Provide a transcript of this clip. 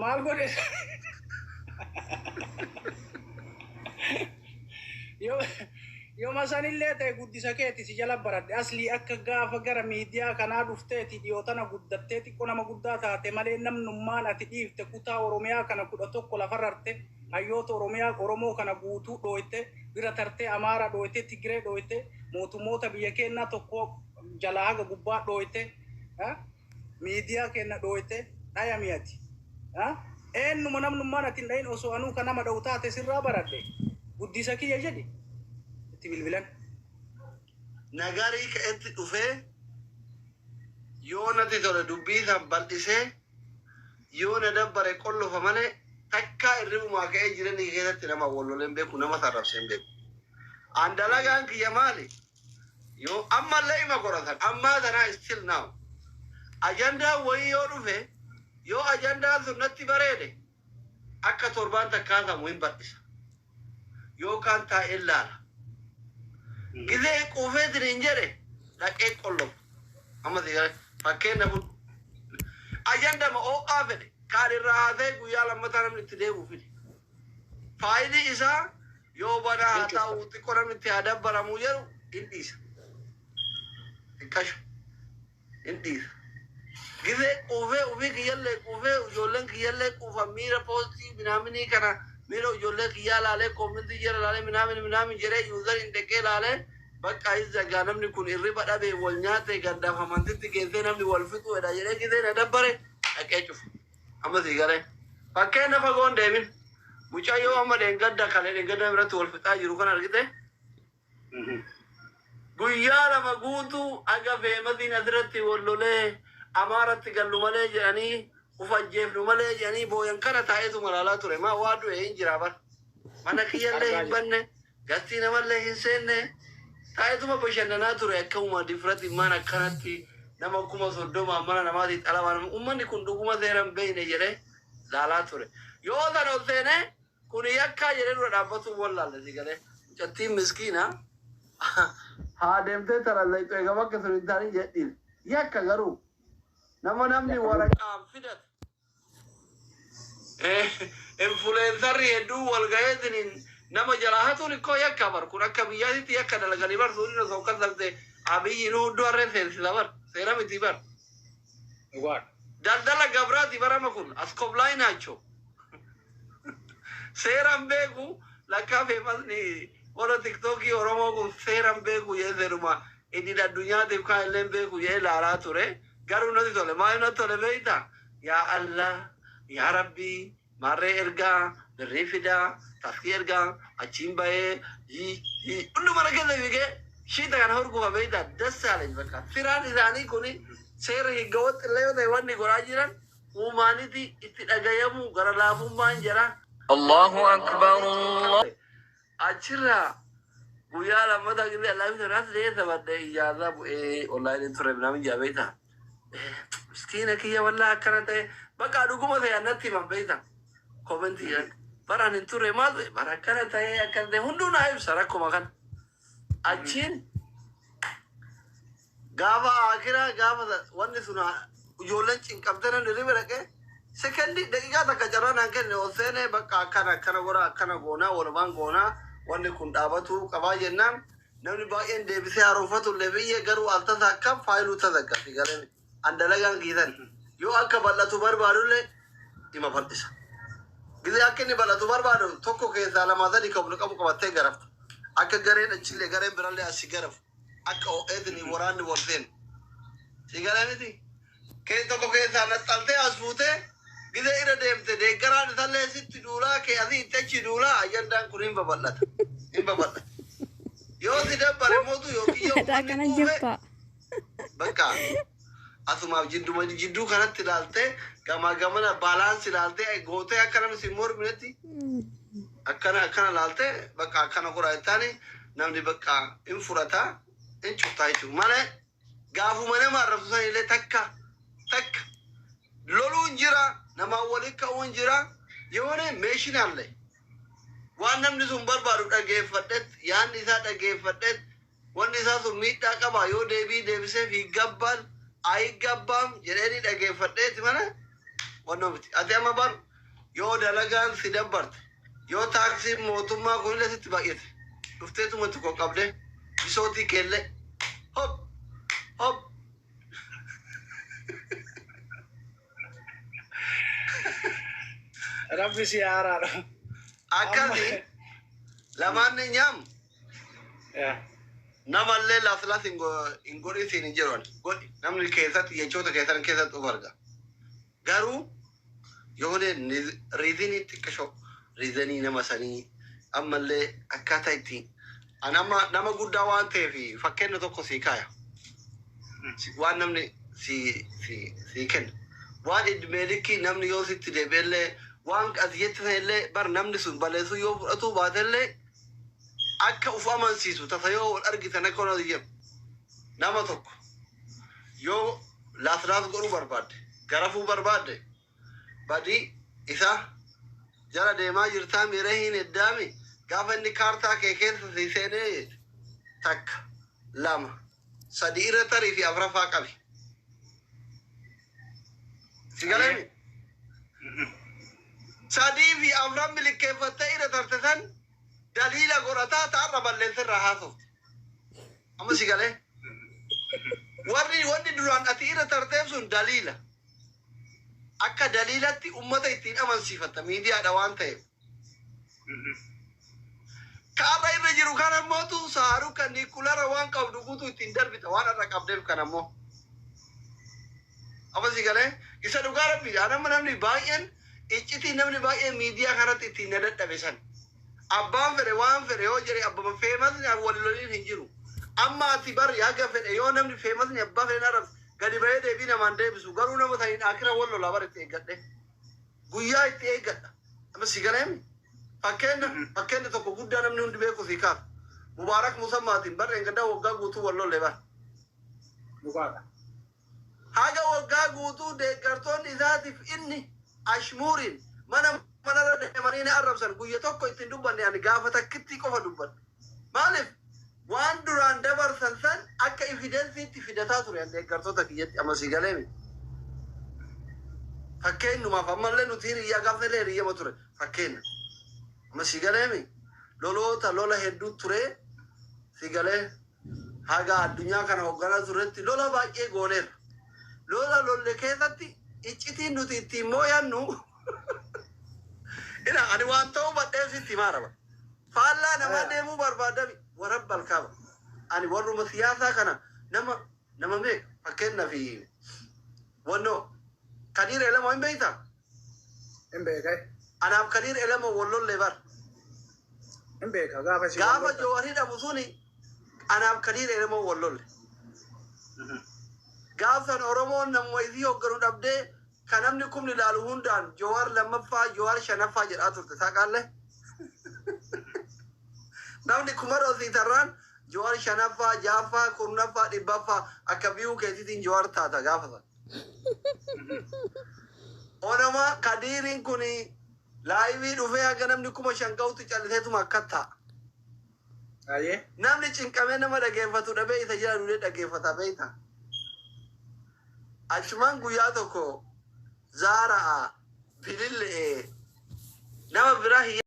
Maal godhe? Yoo yooma sanillee ta'e guddisa keeti si jala baradhe. Aslii akka gaafa gara miidiyaa kanaa dhufteeti dhiyoo tana guddattee xiqqoo nama guddaa taate malee, namnummaan ati dhiifte kutaa Oromiyaa kana 11 lafarrarte, hayyoota Oromiyaa Oromoo kana guutuu dhooyte bira tartee, Amaara dhooyte, Tigiree dhooyte, mootummoota biyya keenyaa tokko jalaa haga gubbaa dhooyte, miidiyaa keenya dhooyte dhayami ati. Eenyuma namnummaan ati hin dhayin osoo anuu ka nama dha'u taate sirraa baradhe. Guddisa kiyya jedhi itti bilbilan. Nagarii ka'etti dhufee yoo natti tole dubbii san bal'isee, yoo na dabbare qollofa malee, takkaa irribumaa ka'ee jireenya keessatti nama wal lolee hin beeku, nama sarrabsee hin beeku. An dalagaan kiyya maali? Yoo ammallee ima qoratan, ammaa tanaa, still now, ajandaan wayii yoo dhufe, yoo ajandaan sun natti bareede, akka torbaan takkaasamu hin bal'isa. Yookaan taa'ee laala. Gizee quufeetiin hin jedhe dhaqee qollofa. Amma si galee fakkeenya fudhu. Ajandama ho'aa fedhe kaan irraa haasee guyyaa lammataa namni itti deebi'u fide. Faayilii isaa yoo banaa haa ta'u, xiqqoo namni itti haa dabbalamuu jedhu hin dhiisa. Xiqqashu hin dhiisa. Gizee quufee, ofii kiyyallee quufee, ijoolleen kiyyallee quufan, miira poostii minaaminii kana, miira ijoollee kiyyaa laalee, koomentii jala laalee, minaamin minaamin jedhee yuuzariin dhaqee laalee, bakka zagaa namni kun irriba dhabee wal nyaate gaddaaf amantitti geessee namni wal fixuudha jedhee gizee na dabbare dhaqee cufa. Amma sii galee. Fakkeenya fagoon deemin. Mucayyoo amma dheengadda kalee dheengadda biratti wal fixaa jiru kan argite. Guyyaa 2 guutuu aga feemasiin asirratti wal lolee Amaaratti gallu malee jedhanii, uf ajjeefnu malee jedhanii booyan kana taa'eetu malaalaa ture. Maa waa du'e hin jiraa bar. Mana kiyyallee hin banne, gastii namallee hin seenne. Taa'eetuma bashannanaa ture. Akkuma difrati mana akkanatti nama 30,000 mana namaatii xalabaan uummanni kun dhuguma seera hin beekne jedhee laalaa ture. Yoo san ol seenee kun yakkaa jedhee dura dhaabbatuun wallaalle si galee. Mucattiin miskiina haa deemtee talallayxu eega bakka sun hin taanin jedhiin. Yakka garuu nama namni waraqaan fidate. Influencerri hedduu wal gaheetiniin nama jalaa hatuun ikkoo yakka bar. Kun akka biyyaatitti yakka dalaganii bar. Suudin osoo akkas dalte Abiyyi nu hudduu harreen seensisa bar. Seera miti bar. Dhugaadha. Daldala gabraati barama kun askoblaay naacho. Seeran beeku lakkaa feemasni warra Tiktookii Oromoo kun seeran beeku jedhee, seeruma idil addunyaatiif kaan illee beeku jedhee laalaa ture. Garuu natti tole. Maaliif natti tole beektaa? Yaa Allah, yaa Rabbii, maarree ergaa birrii fidaa, taskii ergaa achiin bahee yii hunduma keessa fiigee shiita kana hurgufa beektaa? Dassaaleny bakka firaan isaanii kuni seera higgawatti illee yoo ta'e wanni godhaa jiran humanity itti dhagayamuu gara laafummaan jira. Allahu akbar Allah. Achirraa guyyaa lammataa gisee allaafii sanaas deessa badde ijaarraa bu'ee onlaayiniin ture minaamin jaa beektaa. Miskiina kiyya, wallaa akkana ta'e bakka dhuguma ta'e natti himan beektaa. Koomentii jedhan baraan hin turre, maal ta'e bara akkana ta'e, akkana ta'e, hunduu naa ibsa rakkuma kana. Achiin gaafa akiraa gaafa wanni sun ijoolleen cinqamtee namni riba dhaqee sekendii daqiiqaa takka carraa naan kenne. Ol seenee bakka akkana akkana godha, akkana goonaa, walumaan goonaa, wanni kun dhaabatu qabaa jennaan namni baay'een deebisee haaromfatu illee biyya garuu al tasa akkam faayiluu tazaggafi galee an dalagaan kiisan yoo akka bal'atu barbaadullee dhima bal'isa. Gizee akka inni bal'atu barbaadu tokko keessaa lama sadi kan qabu qabattee garafta. Akka gareen achillee gareen birallee asii garafu. Akka ho'eetiin waraanni wal seenu. Si galee miti? Kee tokko keessaa naxxaltee as fuutee gizee irra deemte deeggaraan isallee sitti duulaa, kee asii itti achi duulaa, ajandaan kun hin babal'ata. Hin babal'ata. Yoo si dabbare mootu yookiin yoo Mataa uummanni kana quufe jibbaa. bakka asumaaf jidduma jidduu kanatti ilaaltee gamaa gamana balance ilaaltee gootee akka namni si morminetti akkana akkana ilaaltee bakka akkana godhaa jettaani namni bakka hin fudhataa hin cuftaa jechuudha malee gaafuma nama arrabsu san illee takka takka loluun jira, namaan walii ka'uun jira yoone meeshinaallee waan namni sun barbaadu dhageeffadhet, yaadni isaa dhageeffadhet, wanni isaa sun miidhaa qaba yoo deebii deebiseef higgabban ayigabbaam jedheeni dhageeffadheeti malee wannoo miti. Ati amma bar Yoo dalagaan si dabbarte, yoo taaksiin mootummaa kunillee sitti baay'ate, dhufteetuma tokko qabde bisootii keellee hop hop. Rabbi si haaraadha. Akkasi lamaan ni nyaam namallee las hin godhin siin hin jedhu ani. Godhi namni keessatti jechoota keessan keessatti of arga. Garuu yoo riizinii xiqqishoo riizinii nama sanii ammallee akkaataa itti an amma nama guddaa waan ta'eef fakkeenya tokko sii kaaya. Waan namni si si si kenna. Waan idmeelikki namni yoo sitti deebi'ellee waan as jette sanillee bar namni sun balleessuu yoo fudhatu baatellee akka uf amansiisu tasa yoo wal argitan akka wal jedhu nama tokko yoo laas godhuu barbaadde garafuu barbaadde badii isa jala deemaa jirtaa miira hin eddaami gaafa inni kaartaa kee keessa si seenee takka lama sadi irra tarii fi afraffaa qabi. Si galeemi? Sadii fi afran milikkeeffattee irra tarte san daliila godhataa ta'arra balleessa irraa haasofte. Amma si galee? Warri wanni duraan ati irra tarteef sun daliila. Akka daliilatti ummata ittiin amansiifatta miidiyaadha waan ta'eef. Kaarra irra jiru kan ammootu saaruu kan niikulara waan qabdu guutuu ittiin darbita waan irra qabdeef kan ammoo. Amma si galee isa dhugaa rabbiidha. Amma namni baay'een iccitii namni baay'een miidiyaa kanatti ittiin na dadhabe san. Abbaan fedhe waan fedhe yoo jedhe abbama feemasni wal loliin hin jiru. Amma ati bari haga fedhe yoo namni feemasni abbaa fedhe arrabse gadi bahee deebii namaan deebisu garuu nama saniin akira wal lolaa bara itti eeggadhe. Guyyaa itti eeggadha. Amma si galeemi? Fakkeenya tokko guddaa namni hundi beeku si kaasa. Mubaarak Musammaatiin barreen gaddaa waggaa guutuu wal lolle bara. Dhugaadha. Haga waggaa guutuu deeggartoonni isaatiif inni ashmuuriin mana manarra deemanii ni arrabsan guyya tokko ittiin dubbanne ani gaafa takkitti qofa dubbanne. Maaliif waan duraan dabarsan san akka evidensiitti fidataa ture ani deeggartoota kiyyatti amma si galeemi. Fakkeenyumaaf ammallee nuti hiriyyaa gaafnellee hiriyyama ture fakkeenya. Amma si galeemi loloota lola hedduu ture si galee haga addunyaa kana hoogganaa turetti lola baay'ee gooneerra. Lola lolle keessatti iccitiin nuti ittiin mooyannu ina ani waan ta'uu badheef sitti himaa. Faallaa namaa deemuu barbaadami warra balkaaba. Ani warruma siyaasaa kana nama nama meeqa fakkeenyaa fi wannoo Kadiir Elemoo hin beektaa? Hin beeka. Anaaf Kadiir Elemoo wal lolle bar. Hin beeka gaafa si Gaafa Jowaar hidhamu suni anaaf Kadiir Elemoo wal lolle. Gaafsan Oromoon namuma isii hoogganu dhabdee kan namni kumni ilaalu hundaan Jowaar lammaffaa Jowaar shanaffaa jedhaa turte saaqaallee. Namni kuma dhoosii tarraan Jowaar shanaffaa ja'affaa kurnaffaa dhibbaffaa akka biyuu keetiitiin Jowaar taata gaafa sana. Onama Kadiiriin kun laayivii dhufee haga namni 5,000 ga'utti calliseetuma akka ta'a. Namni cinqamee nama dhageeffatu dhabee isa jala duudee dhageeffata beektaa. Achumaan guyyaa tokko Zaara'a bilille'ee nama biraa